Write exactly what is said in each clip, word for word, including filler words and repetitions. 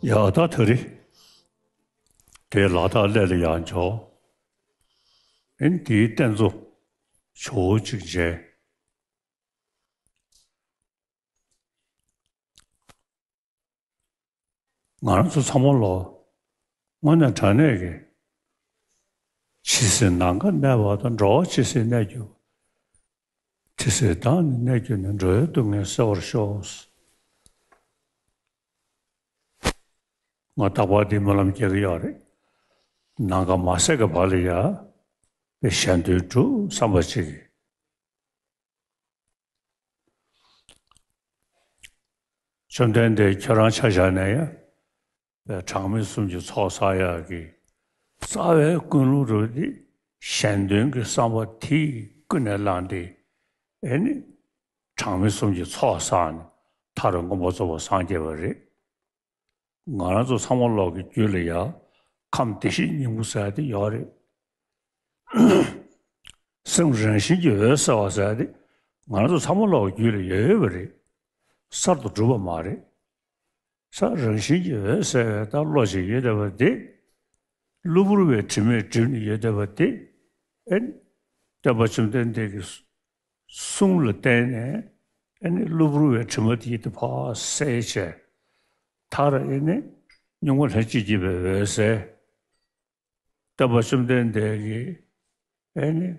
ཡ་ད་ད་རེས་དེ་ལ་དྭགས་གླེ་ལ་ཡར་འབྱོར། ཨེ་ནི་དེའི་རྟེན་གཙོ་ཇོ་བོ་གཅིག་མཇལ། ང་རང་ཚོ་ཚང་མ་ལོ་དངོས་གནས་དྲང་གནས་ཀྱི་ཇི་སྲིད་ནམ་མཁའ་གནས་པ་དང་། འགྲོ་བ་ཇི་སྲིད་གནས་གྱུར་པ། དེ་སྲིད་བདག་ནི་གནས་གྱུར་ནས། འགྲོ་བའི་སྡུག་བསྔལ་སེལ་བར་ཤོག། ང་རྟག་པར་འདི་སྨོན་ལམ་རྒྱག་གི་ཡོད་རེད། ནམ་མཁའ་མ་ཟད་ཀྱི་བར་ལ་ཡ་པའི་གཞན་དོན་སྒྲུབ་བསམ་པ་ཅིག་གིས། བཅོམ་ལྡན་འདས་ཁྱོད་རང་ཆ་བཞག་ནས་ཡ་པའི་གྲངས་མེད་གསུམ་གྱི་ཚོགས་བསགས་ཡག་གི་རྩ་བའི་ཀུན་སློང་རུ་དེ་གཞན་དོན་གྱི་བསམ་པ་དེ་ཀུན་ནས་བསླངས་ཏེ། ཨེ་ནི་གྲངས་མེད་གསུམ་གྱི་ཚོགས་བསགས་ནས་མཐར་མངོན་པར་རྫོགས་པར་སངས་རྒྱས་པ་རེད། ང་རང་ཚོ་ཚང་མ་ལོག་གི་རྒྱུད་ལ་ཡ་ཁམས་བདེ་གཤེགས་སྙིང་པོ་ཟེར་དེ་ཡོད་རེད། སེམས་རང་བཞིན་གྱིས་འོད་གསལ་བ་ཟེར་དེ་ང་རང་ཚོ་ཚང་མ་ལོག་གི་རྒྱུད་ལ་ཡོད་ཡོད་པ་རེད། གསར་དུ་གྲུབ་པ་མ་རེད། ས་རང་བཞིན་གྱིས་འོད་གསལ་བའི་ད་བློ་ཞིག་ཡོད་བསྡད་པ་དེ། གློ་བུར་བའི་དྲི་མས་བསྒྲིབས་ནས་ཡོད་བསྡད་པ་དེ། ཨེ་ནི་སྟོན་པ་བཅོམ་ལྡན་འདས་ཀྱི་གསུང་ལ་བརྟེན་ནས། ཨེ་ནི་གློ་བུར་བའི་དྲི་མ་དེ་ཡིད་དུ་ཕར་བསལ་བྱས། མཐར་ཨེ་ནི་སྙིང་པོ་ལྷན་ཅིག་སྐྱེས་པའི་འོད་གསལ། སྟོན་པ་བཅོམ་ལྡན་འདས་ཀྱི་ཨེ་ནི་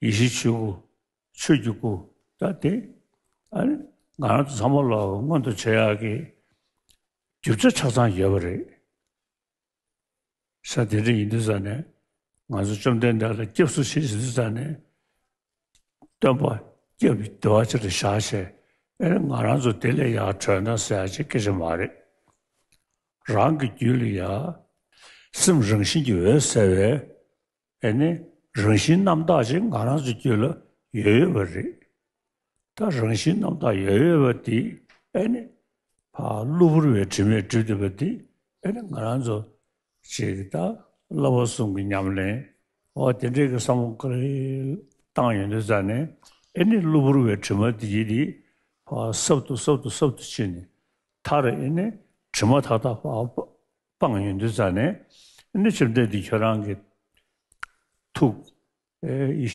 ཡེ་ཤེས་ཆོས་སྐུ། ཆོས་ཀྱི་སྐུ། ད་དེ་ཨ་ནི་ང་རང་ཚོ་ཚང་མ་ལོག་མངོན་དུ་བྱེད་ཡག་གི་རྒྱུ་ཆ་ཆ་ཚང་ཡོད་པ་རེད། ས་དེ་འདྲ་ཡིན་དུས་ཙ་ནས་ང་ཚོ་བཅོམ་ལྡན་འདས་ལ་སྐྱབས་སུ་མཆི་ཟེར་དུས་ཙ་ནས། སྟོན་པ་སྐྱབས་བདེ་བ་ཅན་དུ་བཞག་བྱས། ཨེ་ནི་ང་རང་ཚོ་དེ་ལས་ཡར་གྲོལ་ན་ཟེར་ཡག་ཅིག་སྐད་ཆ་མ་རེད། རང་གི་རྒྱུད་ལ་ཡ་སེམས་རང་བཞིན་གྱིས་འོད་གསལ་བའི་ཨེ་ནི་རང་བཞིན་རྣམ་དག་ཅིག་ང་རང་ཚོའི་རྒྱུད་ལ་ཡོད་ཡོད་པ་རེད། ད་རང་བཞིན་རྣམ་དག་ཡོད་ཡོད་པ་དེ་ཨེ་ནི་ཕར་གློ་བུར་བའི་དྲི་མས་བསྒྲིབས་བསྡད་པ་དེ། ཨེ་ནི་ང་རང་ཚོ་ཅིག་ད་བསླབ་པ་གསུམ་གྱི་ཉམས་ལེན། འོ་དེ་འདྲའི་གི་བསམ་བློ་ག་རེ་བཏང་ཡོང་དུས་ཙ་ནས། ཨེ་ནི་གློ་བུར་བའི་དྲི་མ་དེ་ཡིས་དེ་ཕར་སྲབ་ཏུ་སྲབ་ཏུ་སྲབ་ཏུ་ཕྱིན་ནས། མཐར་ཨེ་ནི་དྲི་མ་མཐའ་དག་ཕར་སྤངས་ཡོང་དུས་ཙ་ནས། ཨེ་ནི་བཅོམ་ལྡན་འདས་ཁྱོད་རང་གི་ཐུགས་ཨེ་ཡེ་